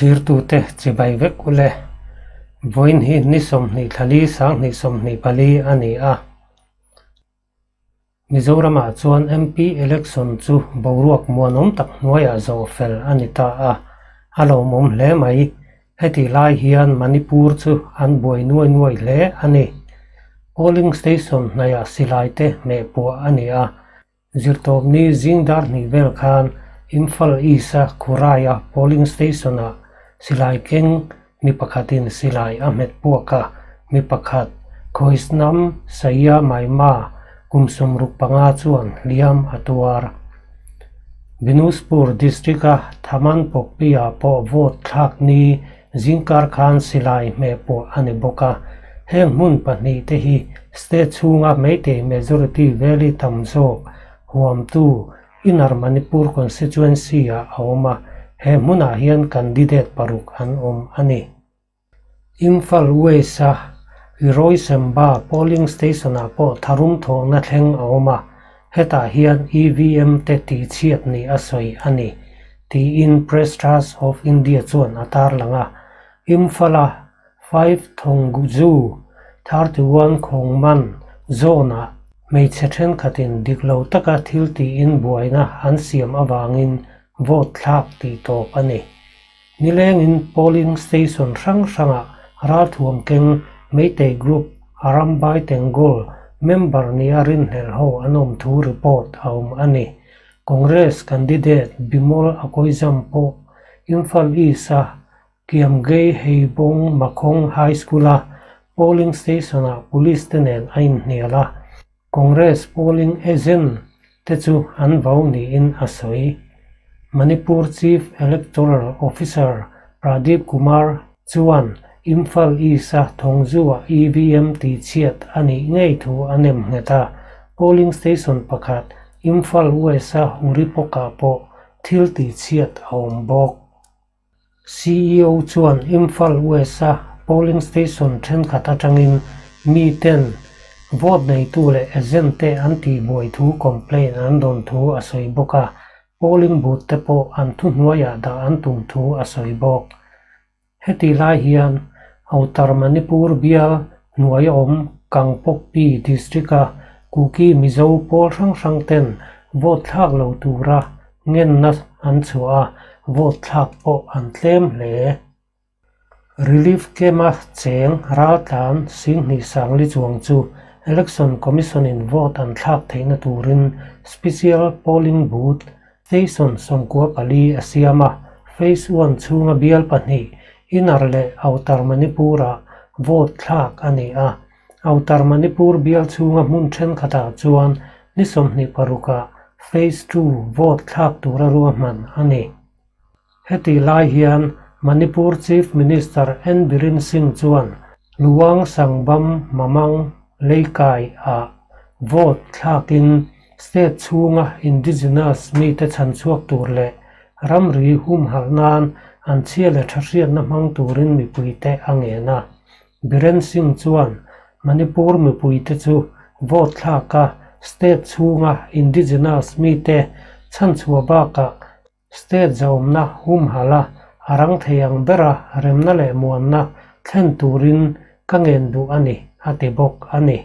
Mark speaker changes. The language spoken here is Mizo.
Speaker 1: Thirtute chibai vek ule. Vawiin hi ni 24 thlali 20 24 a ni a. Mizoramah chuan MP election chu boruak muanawm tak hnuaiah zawh fel a ni ta a, a lawmawm hle mai. Hetih lai hian Manipur chu an buai nuai nuai hle a ni. Polling station hnaihah silai te hmeh puah a ni a. Zirtawpni zing dar hnih vel khan Imphal East-a Khuraia polling station-ah silai keng mi pakhatin silai a hmet puak a, mi pakhat Khoisnam Saya Maima kum 65 chuan hliam a tuar. Binuspur District-a Thaman Pokpi-ah pawh vote thlak ni zingkar khan silai hmeh puah a ni bawk a, heng hmun pahnihte hi state chhunga Meitei majority valley tam zawk huamtu Inner Manipur constituency-ah a awm a, he hmunah hian candidate paruk an awm a ni. Imphal West-a Iroisemba polling station-ah pawh tharum thawhna thleng a awm a, hetah hian EVM te tihchhiat nih a sawi a ni, tiin Press Trust of India chuan a tarlang a. Imphal-a 5 Thongju 31 Khawngman zone-ah hmeichhe thenkhatin dik lo taka thil tiin buaina an siam avangin vote thlak tih tawp a ni. Nilengin polling station hrang hrangah ralthuam keng Meitei group Arambai Tengol member nia rinhlelh ho an awm thu report a awm a ni. Congress candidate Bimol Akoijam pawh Imphal East-a Kiamgei Heibong Makhong High School-a polling station-ah police te nen a inhnial a. Congress polling agent te chu an vau niin a sawi. Manipur Chief Electoral Officer Pradeep Kumar chuan Imphal East-a Thongzu-ah EVM tihchhiat a nih ngei thu a nem nghet a, polling station pakhat Imphal West-a Uripok-ah pawh thil tihchhiat a awm bawk. CEO chuan Imphal West-a polling station thenkhat atangin mi ten vote neitu leh agent te an tihbuai thu complaint an dawn thu a sawi bawk a, polling booth te pawh an thuhnuaiah dah an tum thu a sawi bawk. Hetih lai hian Outer Manipur bial hnuai awm Kangpokpi district-a Kuki Mizo pawl hrang hrang ten vote thlak lo tura Ngenna an chhuah a, vote thlak pawh an tlem hle. Relief Camp-a cheng raltlan 20,000 sangli chuang chu Election Commission-in vote an thlak theihna turin Special Polling Booth Station 94 a siam a, Phase One chhunga bial pahnih, Inner leh Outer Manipur-ah vote thlak a ni a. Outer Manipur bial chhunga hmun thenkhatah chuan ni 26-ah Phase Two vote thlak tura ruahman a ni. Hetih lai hian Manipur Chief Minister N Biren Singh chuan Luang Sangbam Mamang Leikai ah vote thlakin state chhunga indigenous mite chhanchhuak tur leh ramri humhalh nan an chhia leh tha hriatna hmang turin mipuite a ngen a. Biren Singh chuan Manipur mipuite chu vote thlaka state chhunga indigenous mite chhanchhuah bakah state zahawmna humhalh a a rang thei ang bera remna leh muanna thlen turin ka ngen duh a ni, a ti bawk a ni.